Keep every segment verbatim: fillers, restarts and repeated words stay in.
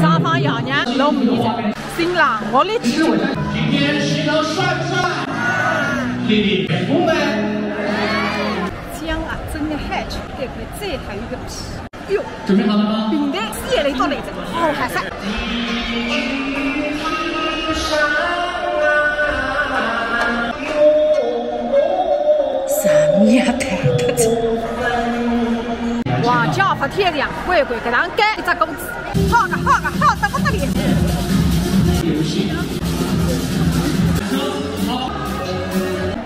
双方爷娘弄面子，新郎我来去。今天是要帅不帅？弟弟，红梅。这样啊，真的很吃，对不对？这还有个屁。哟，准备好了吗？平台四眼来到来着，好还是。啥呀，太太这。王家发天亮，乖乖给他盖一只公子。 好个好个，好得不得了。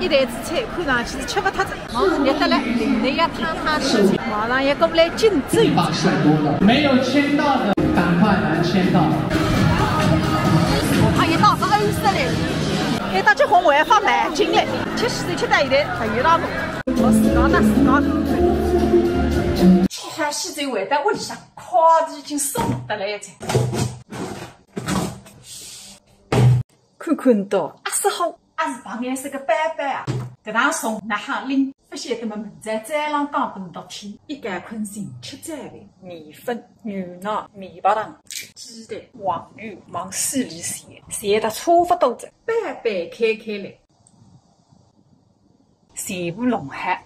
一台子菜看上去是吃勿脱的，毛是热得来，淋得也烫烫的，马上也过来紧追。一把帅多了，没有签到的赶快来签到。我怕一到是饿死了。哎，到结婚我还发蛮紧的，吃西餐吃到现在还有那个，我自家打自家。吃好西餐回到屋里向，筷子已经送得来着。 看看到，阿是好，阿是旁边是个伯伯啊。搿趟送哪哈拎，勿晓得么明朝再浪讲拨侬听。一家困醒吃早饭，米粉、牛奶、面包糖、鸡蛋、黄油，往水里洗，洗得差勿多了。伯伯开开来。 全部弄好。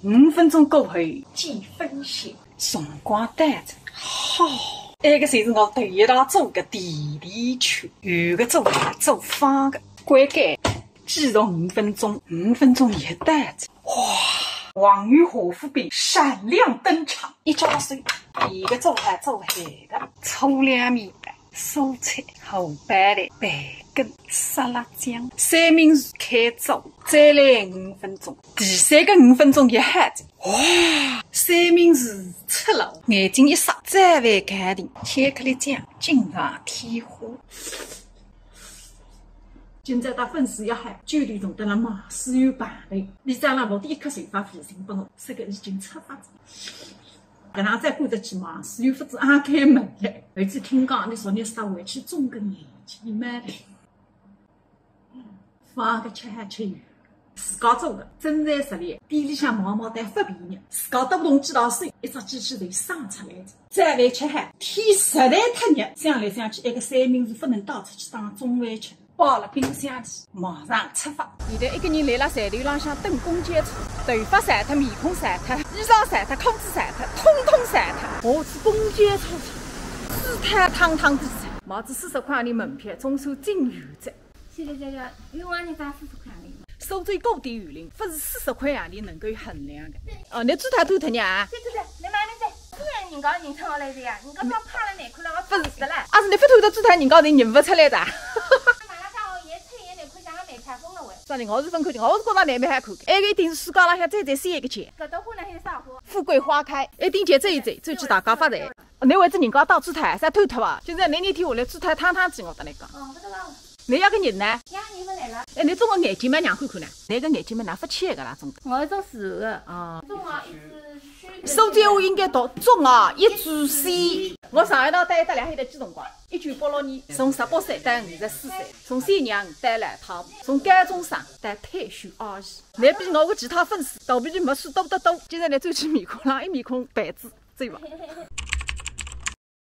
五分钟过后，见分晓。辰光到了，好，埃个就是我头一趟做个甜甜圈，圆个做大，做方个，关盖，继续五分钟，五分钟也到了。哇，黄油华夫饼闪亮登场，一招手，一个做好做好的，粗粮面包。 蔬菜、荷包蛋、培根、沙拉酱、三明治开做，再来五分钟。第三个五分钟一下子，哇，三明治出炉，眼睛一眨，再来搞点巧克力酱，锦上添花。今朝带粉丝约好，九点钟到了马书友排队，李长老落地一刻头发微信拨我，说个已经出发了。 搿能再过得去嘛，是又勿知阿开门嘞。儿子听讲，你昨日啥回去种个眼睛嘛嘞。放个吃还吃有，自家做个，真材实料，店里向毛毛单勿便宜，自家动动几道手，一只机器头生出来的。再来吃还，天实在太热，想来想去，一个三明治勿能带出去当中饭吃。 摆辣冰箱里，马上出发。现在一个人来了站头浪向等公交车，头发晒脱，面孔晒脱，衣裳晒脱，裤子晒脱，统统晒脱。下仔公交车，水太烫烫的，买仔四十块钿门票，总算进油站。谢谢姐姐，另外你打四十块钿。苏州古典园林，勿是四十块洋钿能够衡量的。哦，侬猪头脱脱呢啊？对对对，侬买没得？ 是人家人称我来的呀，人家帮拍了难看了，我勿是的啦。啊，是侬勿偷偷做脱，人家人认勿出来的啊。马拉加哦，也吹也难看，像个梅菜风了喂。啥人？我是勿看见，我是觉着难蛮好看的。埃个一定是世界浪向最最鲜一个钱。搿朵花呢，还是啥花？富贵花开，一定钱最最，最去大家发财。侬为仔人家打猪头，啥偷脱伐？现在侬一天下来猪头汤汤子，我跟侬讲。哦，勿得了。侬要个人呢？呀，你们来了。哎，侬总归眼睛蛮让看看呢，侬个眼睛蛮哪勿起个啦，总归。我是做事的。啊。总归一只 苏州话应该读中啊，一只西。我上一趟带一只两岁的几辰光，一九八六年，从十八岁到五十四岁，从小娘到老太婆，从高中生到退休阿姨。侬比我个其他粉丝，倒比没数多得多。今朝侬走去面孔浪，一面孔白纸，走伐？